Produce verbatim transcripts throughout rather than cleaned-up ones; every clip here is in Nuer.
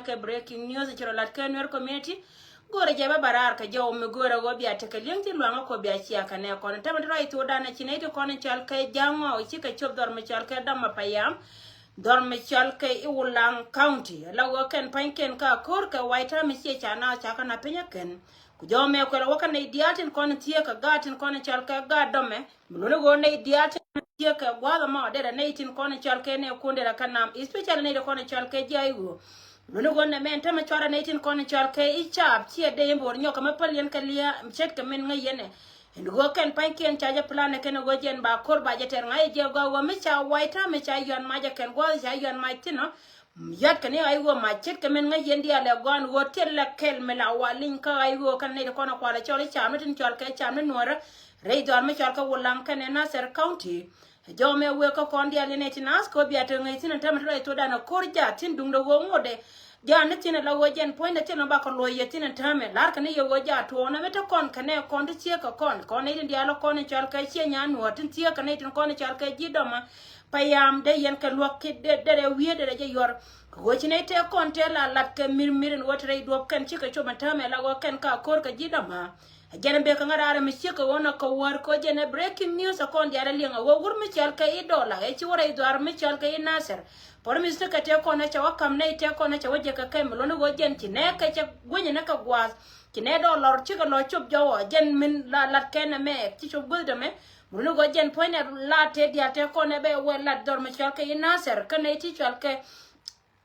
Kɛ breaking news ci rɔ lat kɛ Nuer community. Go̱o̱rɛ jɛ bä bä raar kɛ jɔw mi go̱o̱rɛ ɣöö bia tekɛ li̱eŋ ti luaŋä kɔ bia cia kɛ nɛ kɔn tämɛ ti rɔy thuɔɔdan ci nɛy ti kɔn cɔal kɛ Ja̱a̱ŋ ɔ cikɛ cop dhɔr mi cɔal kɛ Dɔma Payam, dhɔr mi cɔal kɛ Iwulaŋ County. La ɣöö kɛn pa̱nykiɛn ka ko̱r kɛ wa̱i̱ ta̱a̱ mi ciɛ ca naath ca kɛ na piny ɛ kɛn. Ku jɔw mɛ kuɛl ɛ wä kä nɛy diaal tin kɔn thieekä gaat tin kɔn cɔal kɛ gaat Dɔmɛ. Mi luni ɣöö nɛy diaal tin thiek kɛ gua̱a̱th ɛmɔ derɛ nɛy tin kɔn cɔal kɛ nɛ kun derɛ kä nam, especially nɛy ti kɔn cɔal kɛ ji̱ ay ɣöö. Mi luni ɣöö nɛ mɛn tämɛ cuarɛ nɛy tin kɔn cɔal kɛ i̱ caap ciɛ dee in bo̱o̱r nyɔk kɛ mi päl yɛn kɛ lia̱a̱ ce̱tkɛ min ŋäc yɛn ɛ. Ɛn ɣöö kɛn pa̱nykiɛn ca jɛ plan ɛ kɛn ɛ ɣöö jɛn ba ko̱r ba jɛ tɛr ŋa̱c ɛ jɛ gɔaa ɣöö mi ca wa̱i̱ ta̱a̱ mi ca yɔ̱a̱n mac ɛ kɛn gua̱a̱th ca yɔ̱a̱n mac thi̱n ɔ. Yat kɛ ni ɣa̱c ɣöö mac ce̱tkɛ min ŋäc yɛn diaal ɛ gɔaa ɛn ɣöö thil lɛ kɛl mi la wa liny kä ɣa̱c ɣöö kɛn nɛy ti kɔn ɛ kualɛ cɔl i̱ caap ni tin cɔal kɛ caap ni nuɔ̱ɔ̱rä. Rɛy dhɔaar mi cɔal kɛ Wulaŋ kɛnɛ Nasir County. Jɔw mɛ wëë kä kɔn diaal yɛn ɛ ti naath kɛ ɣöö bia te ŋäc thi̱n ɛn täämɛ ti rɔy thuɔɔdan ɛ ko̱r jaat thi̱n duundɛ ɣöö ŋotdɛ. Jaat ni thi̱n ɛ la ɣöö jɛn puɔ̱nydɛ thil mi bakɔ luɔ̱c yɛ thi̱n ɛn täämɛ la̱rkɛ ni yɛ ɣöö jaat tuɔɔknɛ mi te kɔn kɛ nɛ kɔn ti thieekä kɔn kɔn nɛy tin diaal ɛ kɔn in cɔal kɛ ciɛ nyan nuɔ̱ɔ̱r tin thieekä nɛy tin kɔn in cɔal kɛ ji̱ Dɔma Payam dee yɛn kɛ luäk ki dee dee rɛ wiee dee rɛ jɛ yuɔr. Kɛ ɣöö ci nɛy tëë kɔn tëë la lat kɛ mir mir in ɣöö te rɛy duɔ̱p kɛn cikɛ cop ɛn täämɛ la ɣöö kɛn ka ko̱r kɛ ji̱ Dɔma. Ɛ jɛn ɛ bek kä ŋa̱t raar ɛmɛ ciek kɛ ɣöö nɔ kɛ wäär kɛ ɣöö jɛn ɛ breaking news ɛ kɔn diaal ɛ liɛŋ ɛ ɣöö wur mi cɔal kɛ i̱ Dɔla ɛ ci wä rɛy dhuaar mi cɔal kɛ i̱ Nasir. Por mi thikɛ tëë kɔn ɛ cɛ wä ka̱m nɛy tëë kɔn ɛ cɛ wä jek kɛ kɛm mi luɔ̱n ɛ ɣöö jɛn ci nɛ kɛ cɛ gui̱nyɛ ni kɛ gua̱a̱th. Ci nɛ dɔɔk lɔr cikɛ lɔ cop jɔwä jɛn min la lat kɛn ɛmɛ ci cop guäthdɛ mɛ. Mi luɔ̱n ɛ ɣöö jɛn puɔ̱nydɛ la tëë diaal tëë kɔn ɛ bɛ wä lat dhɔr mi cɔal kɛ i̱ Nasir kä nɛy ti cɔal kɛ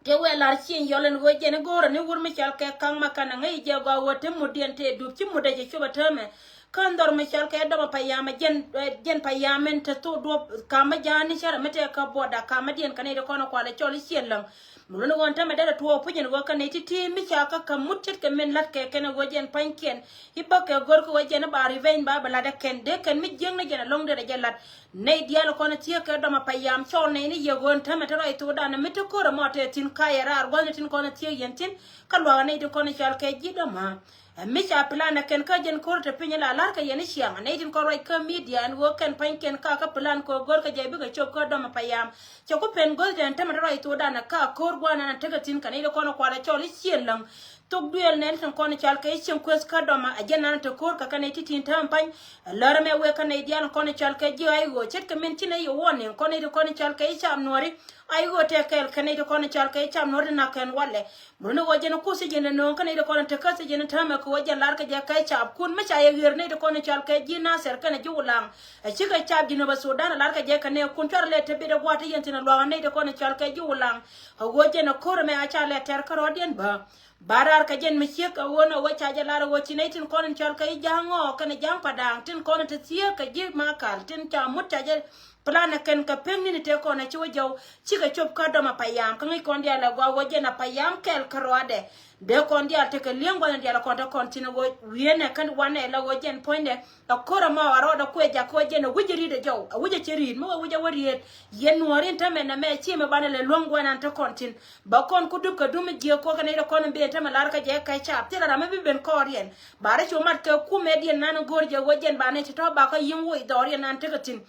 Tëë wëë la̱r cieŋ yɔl ɛn ɣöö jɛn i̱ go̱o̱rä ni wur mi cɔal kɛ Kaŋ Makan aŋäc jɛ gɔaa ɣöö te mutdiɛn tëë dup ci mutdɛ cɛ cop ɛ täämɛ. Kä dhɔr mi cɔal kɛ Dɔma Payam ɛ jɛn, ɛ, jɛn Payam ɛn te thok duɔ̱p ka̱m mi ja̱a̱n ni cärɛ mi tëë kä buɔda ka̱m mi diɛn kɛ nɛy ti kɔn ɛ kualɛ cɔl i̱ ciɛ läŋ. Mi luni ɣöö ɛn täämɛ derɛ tuɔɔk puc ɛn ɣöö kɛ nɛy ti̱ti̱ mi ca kä ka̱m mut ce̱tkɛ min la̱t kɛ kɛn ɛ ɣöö jɛn pa̱nykiɛn. I̱ bäkɛ go̱r kɛ ɣöö jɛn i̱ ba revenge ba bɛ la̱t ɛ kɛn dee kɛn mi jiäkni jɛn ɛlɔ̱ŋ derɛ jɛ la̱t. Nɛy diaal kɔn thiek kɛ Dɔma Payam cɔl nɛy ni yɛ ɣöö ɛn täämɛ te rɔy thuɔɔdan mi te ko̱r ɛmɔ te thi̱n kayɛ raar gua̱thni tin kɔn thiek yɛn thi̱n. Kä luaak nɛy tin kɔn cɔal kɛ ji̱ Dɔma. Ɛ mi ca plan ɛ kɛn kä jɛn ko̱r te piny la la̱r kɛ yɛn i̱ ciaŋ nɛy tin kɔn ruac kä media ɛn ɣöö kɛn pa̱nykiɛn ka kä plan kɛ ɣöö go̱r kɛ jɛ bikɛ cop kä Dɔma Payam. Cɛ ku pen go̱r jɛn täämɛ te rɔy thuɔɔdan kä ko̱r gua̱a̱n ɛn tekɛ thi̱n kɛ nɛy ti kɔn kualɛ cɔl i̱ ciɛ läŋ. Thok duëël nɛn tin kɔn cɔal kɛ i̱ cieŋ kueth kä Dɔma ɛ jɛn nan te ko̱r kɛ kɛn i̱ ti̱ti̱n täämɛ pa̱ny. Ɛ lär mɛ wëë kä nɛy diaal kɔn cɔal kɛ ji̱ ay ɣöö ce̱tkɛ min ci nɛy yɛ warning kɔn nɛy ti kɔn cɔal kɛ i̱ caap nuɔ̱ɔ̱ri. Ay ɣöö tëë kɛɛl kɛ nɛy ti kɔn cɔal kɛ i̱ caap nuɔ̱ɔ̱ri nak kɛn walɛ. Mi luni ɣöö jɛn ku thiec jɛn nööŋ kä nɛy ti kɔn te kä thiec jɛn täämɛ kɛ ɣöö jɛn la̱r kɛ jɛ kɛ caapkun mi ca yɛ ɣier nɛy ti kɔn cɔal kɛ ji̱ Nasir kɛnɛ ji̱ Wulaŋ. Ɛ cikɛ caap ji̱ nöbä Sudan ɛ la̱r kɛ jɛ kɛ nɛɛkun cuarɛ lɛ te bit ɛ gua̱a̱t ti yɛn thi̱n ɛ luaak nɛy ti kɔn cɔal kɛ ji̱ Wulaŋ. Ɛ ɣöö jɛn ɛ ko̱r ɛmɛ a ca lɛ tɛr kä rɔɔdiɛn bä. Ba raar kɛ jɛn mi ciek ɛ ɣöö nɔ ɣöö ca jɛ lar ɛ ɣöö ci nɛy tin kɔn in cɔal kɛ i̱ Ja̱a̱ŋ ɔ kɛnɛ Ja̱a̱ŋ Padaŋ tin kɔn in te thieek kɛ ji̱ Makal tin ca mut ca jɛ plan ɛ kɛn kɛ pek ni̱n tëë kɔn ɛ ci wä jɔw. Cikɛ cop kä Dɔma Payam kä ŋäc kɔn diaal ɛ gɔaa ɣöö jɛn ɛ Payam kɛɛl kä rɔɔdɛ. Dee kɔn diaal tekɛ li̱eŋ gua̱n diaal ɛ kɔn te kɔn tin ɛ ɣöö wi̱i̱nɛ kɛn wanɛ la ɣöö jɛn puɔ̱nydɛ. Ɛ ko̱r ɛmɔ a rɔɔdɛ kuɛ jak kä ɣöö jɛn ɛ wi̱c ɛ ri̱t ɛ jɔw ɛ wi̱c ɛ cɛ ri̱t mi wä wi̱c ɛ wä ri̱t. Yɛn nuɔ̱ɔ̱r in tämɛ nɛmɛ ci mi banɛ lɛ luäŋ gua̱n an te kɔn tin. Bä kɔn ku dup kɛ dum mi jiëë kuɔk kɛ nɛy ti kɔn in ben tämɛ lar kä jɛ kɛ caap thilɛ ram mi bi ben kɔɔriɛn. Ba rɔ cu mat kɛ kumɛ diɛn nan in go̱o̱r jɛ ɣöö jɛn ba nɛy ti tɔ̱ ba kä yi̱ŋ woc dhɔriɛn nan tekɛ thi̱n.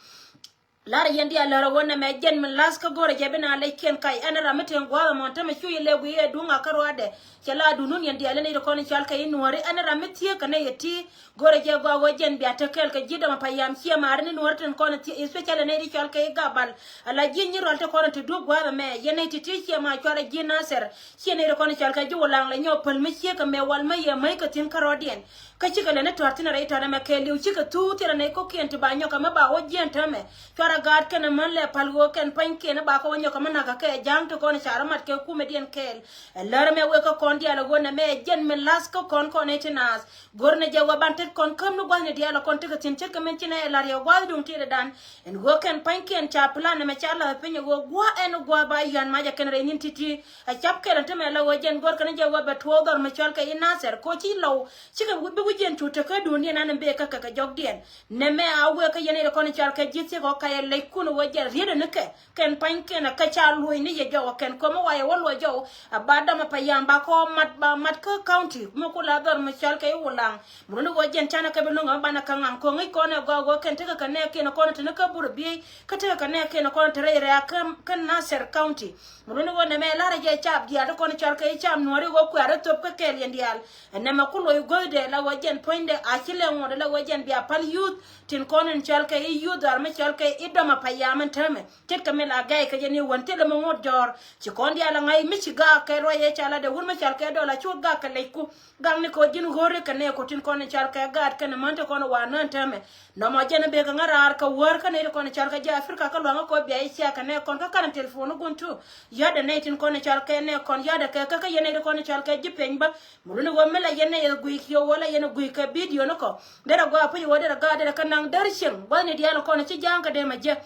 Lar yɛn diaal lär ɣöö nɛmɛ jɛn min la̱th kä go̱o̱rɛ jɛ bi naan lɛckiɛn kac ɛn ram mi teŋ gua̱a̱th ɛmɔn tämɛ cu yɛ lɛ wi̱i̱ ɛ duŋ a kä ruaadɛ. Cɛ la duundun yɛn diaal in nɛy ti kɔn in cɔal kɛ i̱ nuɔ̱ɔ̱ri ɛn ram mi thieek kɛ nɛy yɛ ti. Go̱rɛ jɛ gɔaa ɣöö jɛn bia te kɛɛl kɛ ji̱ Dɔma Payam ciɛ maari ni nuɔ̱ɔ̱ri tin kɔn ti especially nɛy ti cɔal kɛ i̱ Gabal. Ala ji̱ nyi rual ti kɔn ti duɔ̱p gua̱a̱th ɛmɛ yɛn nɛy ti ti ciɛ ma cuarɛ ji̱ Nasir. Ciɛ nɛy ti kɔn cɔal kɛ ji̱ Wulaŋ lɛ nyɔk päl mi ciek kɛ mɛ wal mi yɛ mäc kɛ thi̱n kärɔɔdiɛn. Kä cikɛ lɛ ni tɔ̱r thi̱n rɛy tɔ̱r ɛmɛ kɛɛliw cikɛ thuuk thil rɛy nɛy kɔ̱kiɛn ti ba nyɔk kɛ mi ba wä jiɛn täämɛ. Cuarɛ gaat kɛnɛ män lɛ päl ɣöö kɛn pa̱nykiɛn ba kɛ wä nyɔk kɛ mi na̱k kɛ kɛ Ja̱a̱ŋ ti kɔn ca rɔ mat kɛ kumɛdiɛn kɛɛl. Ɛ lär ɛmɛ wek kä kɔn diaal ɛ ɣöö nɛmɛ jɛn min la̱th kä kɔn kɔn nɛy ti naath. Go̱r ni jɛ wä ban tet kɔn käm ni gua̱thni diaal ɛ kɔn tekɛ thi̱n ce̱tkɛ min ci nɛ ɛ la̱r yɛ gua̱a̱th duŋ tiɛɛdɛ dan. Ɛn ɣöö kɛn pa̱nykiɛn ca plan ɛmɛ ca la̱th piny ɛ ɣöö gua̱a̱ ɛn gua̱a̱ ba yɔ̱a̱n mac ɛ kɛn rɛy nyin ti̱ti̱. Ɛ cap kɛl ɛn tämɛ la ɣöö jɛn go̱r kɛn jɛ wä bɛ tuɔɔk dhɔr mi cɔal kɛ i̱ Nasir koci lɔw. Cikɛ bi wi̱c yɛn cu tekäduundiɛn an in bëë kä kɛ kɛ jɔkdiɛn. Nɛmɛ a wëë kä yɛn i̱ rɛ kɔn in cɔal kɛ ji̱ thiek ɣɔ̱k ka yɛ lɛc kun wä jɛ riet ni kɛ kɛn pany kɛn a kä ca luɔ̱c ni yɛ jɔw a kɛn kɔmä wa yɛ wä luɔ̱c jɔw. A ba dam a pa yam ba kɔ mat ba mat kä county mi ku la dhɔr mi cɔl kɛ i Wulaŋ. Mi runi wä jɛn canɛ kɛ bi luŋ a banɛ kä ŋaŋ kɔŋ i̱ kɔn ɛ gɔw wä kɛn tekɛ kɛ nɛ kɛn kɔn te ni kä bur biey kä tekɛ kɛ nɛ kɛn kɔn te rɛy rɛa kä Nasir county. Mi runi wä nɛ mɛ larɛ jɛ cap diaal ti kɔn cɔl kɛ i cap nuɔri wä kuɛɛr i thop kä kɛɛl yɛn diaal. Ɛnɛmɛ ku loc guäthdɛ la wä jɛn puɔ̱nydɛ a ci lɛ ŋuɔ̱t la wä jɛn bia pal youth tin kɔn in cɔl kɛ i youth ar mi cɔl kɛ i dɔm a payam in täämɛ. Ce̱tkɛ mi la gɛy kɛ jɛ ni wän thilɛ mi ŋuɔ̱t jɔ̱ɔ̱r ci kɔn diaal a ŋa̱c mi ci gaak kɛ ruac ɛ ca la dee wun mi cɔl kɛ dɔl a ci wä gaak kɛ lɛcku. Gaŋni kɛ ɣöö ji̱n ɣööri kɛ nɛɛ kɔ tin kɔn in cɔl kɛ gaat kɛn in män ti kɔn in wa nään täämɛ. Nɔmɔ jɛn in bek kɛ ŋäraar kɛ wäär kä nɛy ti kɔn in cɔl kɛ jɛ Africa kä luaŋä kɛ ɣöö bia i̱ cia kɛ nɛɛ kɔn kä ka̱n in telephone gun tu. Yɔ̱t in nɛy tin kɔn in cɔl kɛ nɛɛ kɔn yɔ̱t in kɛ kä kä yɛn nɛy ti kɔn in cɔl kɛ ji̱ peny bä. Mi runi wä mi la yɛn nɛ yɛ guic kiɛ wä la yɛn guic kɛ bidio ni kɔ. Derɛ gɔaa puc wä derɛ gaat derɛ kä naŋ der cieŋ gua̱thni diaal kɔn ci ja̱a̱ŋ kɛ dee mɛ jɛ.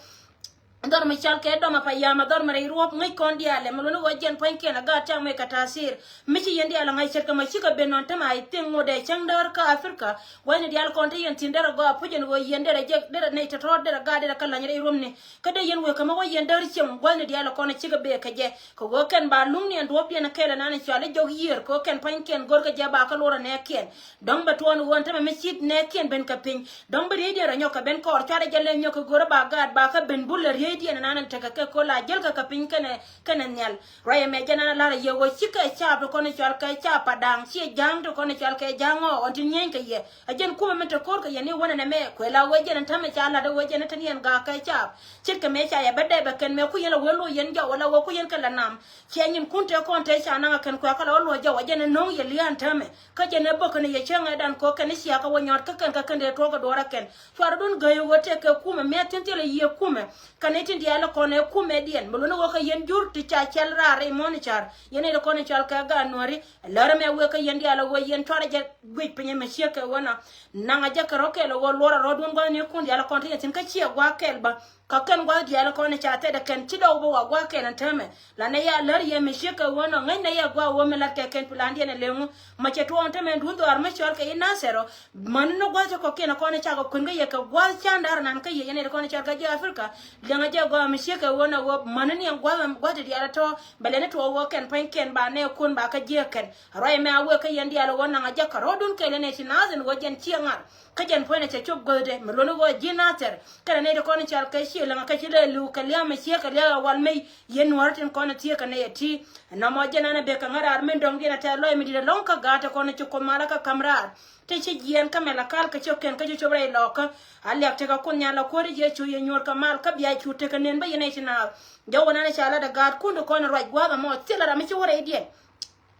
Dhɔr mi cal kɛ dɔm a pa yam a dhɔr mi rɛy ruɔp ŋäc kɔn diaal ɛmɛ luni wä jiɛn pua̱nykiɛn a gaat cak mɛ kɛ ta̱a̱ sir. Mi ci yɛn diaal a ŋa̱c ce̱tkɛ mɛ cikɛ ben nɔn tämɛ a i̱ thiŋ ŋot ɛ cäŋ däär kä Africa. Gua̱thni diaal kɔn ti yɛn thi̱n derɛ gɔaa puc ɛn ɣöö yɛn derɛ jek derɛ nɛy tɔ̱tɔ̱ derɛ gaat derɛ kä la̱ny rɛy ruɔpni. Kä dee yɛn wëë kä mi wä yɛn däär cieŋ gua̱thni diaal kɔn cikɛ bee kɛ jɛ. Kɛ ɣöö kɛn ba luŋniɛn duɔ̱ɔ̱pdiɛn kɛɛl ɛnan cɔal i̱ jɔk yiër kɛ ɣöö kɛn pa̱nykiɛn go̱rkɛ jɛ ba kä luɔrɛ nɛɛkiɛn. Dɔ̱ŋ bɛ tuɔɔn ɣöö ɛn tämɛ mi cit nɛɛkiɛn ben kɛ piny. Dɔ̱ŋ bi ri̱i̱cdiɛn rɔ nyɔk kɛ ben kɔɔr cuarɛ jɛ lɛ nyɔk kɛ go̱rä ba gaat ba kä ben bulɛ ri̱i̱cdiɛn ɛnan ɛn tekɛ kɛ ko̱ la jäl kɛ kɛ piny kɛnɛ kɛnɛ nhial. Ruac ɛmɛ jɛn ɛn ɛ la̱r ɛ yɛ ɣöö cikɛ caap ti kɔn i̱ cɔal kɛ caap pa da̱a̱ŋ ciɛ ja̱a̱ŋ ti kɔn i̱ cɔal kɛ ja̱a̱ŋ ɔ ɣɔn ti nyieny kɛ yɛ. Ɛ jɛn kumɛ mi te ko̱r kɛ yɛn i̱ wänɛ nɛ mɛ kuɛ la wee jɛn ɛn tämɛ ca la̱t ɛ wee jɛn ɛ te ni ɛn gaak kɛ caap. Ce̱tkɛ mëë ca yɛ bä dɛpɛ kɛn mëë ku yɛn la wee lo̱c yɛn jɔw wala wee ku yɛn kɛ la nam. Ciɛ nyin kun tëë kɔn tëë ca naŋ ɛ kɛn kuɛ kä la wä luɔ̱c jɔw ɛ jɛn ɛ no̱o̱ŋ yɛ lia̱a̱n täämɛ. Kä jɛn ɛ bäk kɛn yɛ cäŋ ɛ dan kɔ kɛn i̱ cia kä wä nyɔɔt kä kɛn kä kɛn dee tuɔɔk ɛ duɔɔr ɛ kɛn. Cuarɛ dun gäi ɛ wä tëë kɛ kumɛ mëë thi̱n thilɛ yiëë kumɛ. Kɛn i̱ tin diaal ɛ kɔn ɛ kumɛ diɛn mi luɔ̱n ɛ wä kä yɛn jur ti ca cɛl raar i̱ muɔ̱n i̱ ca̱r. Yɛn i̱ ti kɔn i̱ cɔal kɛ gaat nuääri. Lärä mɛ wëë kä yɛn diaal ɛ wëë yɛn cuarɛ jɛ guic piny ɛmɛ ciek kɛ wä nɔ. Naŋ a jɛ kɛ rɔ kɛl ɛ wä luɔr a rɔ duun gua̱thnikun diaal ɛ kɔn ti yɛn thi̱n kä ciɛ gua̱a̱k kɛl bä. Kä kɛn gua̱th diaal kɔn ca thɛt ɛ kɛn ci dɔw bä wa gua̱a̱k kɛn ɛn täämɛ. Lanɛ ya lär yɛ mi ciek kɛ wä nɔ ŋäcnɛ yɛ gua̱a̱k wä mi lat kɛ kɛn pilandiɛn ɛ leŋu. Ma cɛ tuɔɔk ɛn täämɛ duun dhɔaar mi cɔal kɛ i̱ Nasɛr ɔ. Män ni gua̱th cɛ kɔkiɛn ɛ kɔn ca kɛ kuën kä yɛ kɛ gua̱th can da̱r nan kä yɛ yɛn ɛ ti kɔn ca kä ji̱ Africa. Liɛŋɛ jɛ gua̱a̱k mi ciek kɛ wä nɔ wä män ni ɛn gua̱th gua̱th ti diaal ɛ tɔ̱. Bɛ lɛni tuɔɔk wä kɛn pa̱ny kɛn ba nɛ kun ba kä jiek kɛn. Ruac mɛ a wëë kä yɛn diaal ɣöö naŋ a jɛ kärɔ̱dun kɛɛl ɛn ɛ ti naath ɛn ɣöö jɛn ciɛ ŋa̱r. Kä jɛn puɔ̱nydɛ cɛ cop guäthdɛ mi luɔ̱ni ɣöö ji̱ naath thɛr. Kɛnɛ nɛy ti kɔn i̱ cal kɛ cië läŋ kä ci lɛ li̱w kɛ lia̱a̱ mi ciek kɛ lia̱a̱ ɛ wal mi yɛn nuäärä tin kɔn i̱ thieekä nɛy ɛ ti. Ɛn nɔmɔ jɛn ɛn ɛ bek kɛ ŋäraar min dɔ̱ŋdiɛn ɛ tɛ̈th lɔc mi di̱t ɛlɔ̱ŋ kä gaat ti kɔn i̱ ci Kuoth malä kä ka̱m raar. Ti ci jiɛɛn kä mɛl ɛ kal kɛ ciökiɛn kä ci cop rɛy lɔɔkä. A liak tekɛ Kuoth Nhial ɛ kuäär i̱ Yecu yɛ nyuɔ̱ɔ̱r kɛ mal kä bia cu tekɛ nen bä yɛn nɛy ti naath. Jɔwä nan i̱ ca lat ɛ gaatkun ti kɔn i̱ ruac gua̱a̱th ɛmɔ thilɛ ram mi ci wä rɛydiɛn.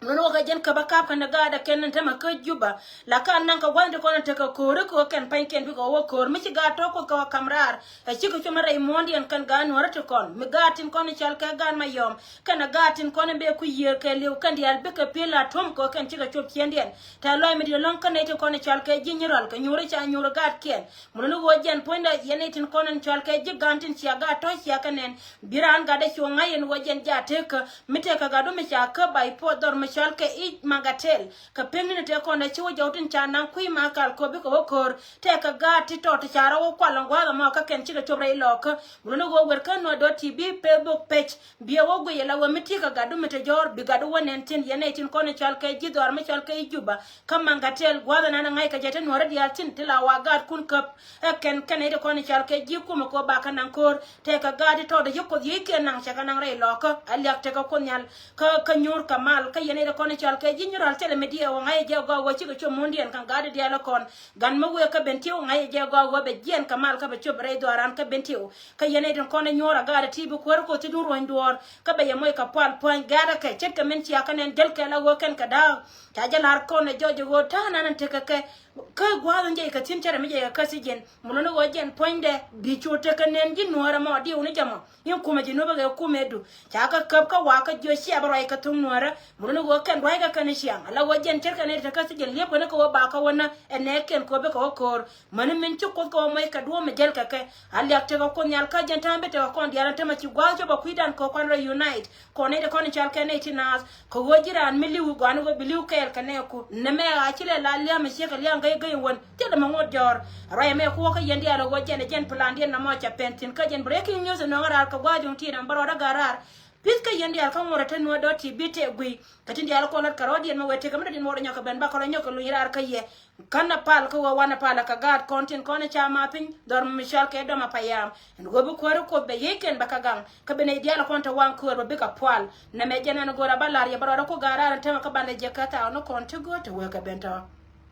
Mun wä kɛ jɛn käpä kap kɛn dee gaat ɛ kɛn ɛn tämɛ kä Juba. La ka naŋ kɛ gua̱thni kɔn in tekɛ ko̱o̱ri kɛ ɣöö kɛn pa̱ny kɛn bikɛ wä ko̱o̱r mi ci gaat tɔ̱ Kuoth kɛ wä ka̱m raar. Ɛ cikɛ cu mi rɛy muɔ̱ɔ̱ndiɛn kɛn gaat nuäärä ti kɔn mi gaat tin kɔn in cal kɛ gaat Mayɔm. Kɛn ɛ gaat tin kɔn in bee ku yiëër kɛ li̱w kɛn diaal bikɛ pi̱el a tuɔ̱m kɛ ɣöö kɛn cikɛ cop ciëndiɛn. Tɛ̈th lɔc mi di̱t ɛlɔ̱ŋ kä nɛy tin kɔn in cal kɛ ji̱ Nyirɔl kɛ nyuuri ca nyuuri gaat kiɛn. Mun ni ɣöö jɛn puɔ̱nydɛ yɛn nɛy tin kɔn in cɔal kɛ ji̱ ga̱a̱n tin cia gaat tɔ̱ cia kɛ nɛn. Bi raan gatdɛ cu ŋa̱c ɛn ɣöö jɛn jaa tekä mi tekä gatdu mi ca käp ba i̱ puɔth dhɔr mi cɔal kɛ i̱ Maŋgatɛl. Kɛ pekni ni tëë kɔn dee ci wä jɔw tin ca naŋ kui̱ ma kal köp bikɛ wä köör. Tëë kɛ gaat ti tɔt ti ca rɔ wä kual ɛn gua̱a̱th ɛmɔ kä kɛn cikɛ cop rɛy lɔɔkä. Mun ni ɣöö wer kä Nuer dot T V Facebook page. Biɛ wä guic ala wä mi ti̱i̱ kɛ gatdu mi te jɔ̱ɔ̱r bi gatdu wä nɛn tin yɛn nɛy tin kɔn in cɔal kɛ ji̱ dhɔaar mi cɔal kɛ i̱ Juba. Kä Maŋgatɛl gua̱a̱th ɛnan ɛ ŋa̱c kɛ jɛ te nuɔ̱ɔ̱rä diaal thi̱n ti la wa gaatkun käp. Ɛ kɛn kɛn nɛy ti kɔn in cɔal kɛ ji̱ kumɛ kɛ ɣöö ba kɛ naŋ ko̱o̱r. Tëëkɛ gaat ti tɔɔt ɛ ci Kuoth yiëëc kiɛ naŋ cɛ kɛ naŋ rɛy lɔɔkä. Ɛ liak tekɛ Kuoth Nhial kä kä nyuur kɛ mal kä yɛn nɛy ti kɔn in cɔal kɛ ji̱ Nyirɔl thilɛ mi diɛɛk ɣöö ŋa̱c ɛ jɛ gɔaa ɣöö cikɛ cop muɔ̱ɔ̱ndiɛn kɛn gaat ti diaal ɛ kɔn. Gan mi wëë kä Bentiu ŋa̱c ɛ jɛ gɔaa ɣöö bɛ jiɛɛn kɛ mal kä bɛ cop rɛy dhɔaaran kä Bentiu. Kä yɛn nɛy tin kɔn in nyuur ɛ gaat ɛ ti bi kuäär Kuoth ti duun ruɔ̱ny duɔɔr. Kä bɛ yɛ moc kɛ pual pua̱ny gaat ɛ kɛ ce̱tkɛ min cia kɛ nɛn jäl kɛ la ɣöö kɛn kɛ da̱a̱k. Ca jɛ la̱r kɔn ɛ jɔc ɛ ɣöö ta̱a̱ nan in tekɛ kɛ. Kä gua̱a̱th in jɛ kɛ thi̱n cärɛ mi jɛ kɛ käth ci jɛn. Mun ni ɣöö jɛn puɔ̱nydɛ bi cu tekɛ nɛn ji̱ nuäärä mɔ diw ni jɛ mɔ. In kumɛ ji̱ nuɔ̱pä kɛ kumɛ du. Ca kɛ käp kä wakä jiö ciɛ bä ruac kɛ thuŋ nuäärä. Mun ni Kɛ kɛn ruac kɛ kɛn ciaŋ ala wä jɛn cär kɛn ɛ tekä thi̱jiɛn liep kɛn kɛ wä ba kä wä nä ɛ nɛɛkiɛn kɛ wä bi kɛ wä ko̱o̱r. Mäni min ci Kuoth kɛ wä moc kɛ duɔ̱ɔ̱p mi jäl kɛ kɛ a liak tekɛ Kuoth Nhial kä jɛn ta̱a̱m bi tekɛ kɔn diaal ɛn tämɛ ci gua̱a̱th cop ɛ kui̱dan kɛ kɔn rɛ unite. Kɔn nɛy ti kɔn in cɔal kɛ nɛy ti naath kɛ ɣöö ji̱ raan mi li̱w gɔaa ni ɣöö bi li̱w kɛɛl kɛ nɛɛku. Nɛmɛ a ci lɛ la lia̱a̱m ɛ ciek kɛ lia̱a̱m gäy gäy wän thilɛ mɛ ŋot jɔ̱ɔ̱r. Ruac ɛmɛ kuɔ̱k kä yɛn diaal ɛ ɣöö jɛn ɛ jɛn plandiɛn nɔmɔ cɛ pɛn thi̱n kä jɛn breaking news ɛ nɔŋ ɛ raar kɛ gua̱a̱th juŋ ti nɔm bä rɔɔdä ga̱r raar. Pi̱th kä yɛn diaal kä ŋuɔ̱t ɛ te nuɔ̱t dɔ̱ ti bi tëë gui̱. Kɛ tin diaal kɔn lät kɛ rɔ̱diɛn mɛ wee tëkɛ mi dɔ̱diɛn mɛ wä rɔ nyɔk kɛ ben ba kɔn rɔ nyɔk kɛ luny raar kä yɛ. Kän na pal kä wä wan na pal kä gaat kɔn tin kɔn ca ma piny dhɔr mi cɔal kɛ dɔm a payam. Ɛn wä bi kuäär Kuoth bɛ yiëëc kɛn bɛ kä gaŋ kä ben ɛ diaal kɔn te waŋ kuäär bɛ bikɛ pual. Nɛmɛ jɛn ɛn go̱o̱r a ba la̱r yɛ bä rɔɔdä ku gaat raar ɛn täämɛ kä ban lɛ jɛ kä thaw ni kɔn ti go̱o̱r te wee kɛ ben tɔ̱.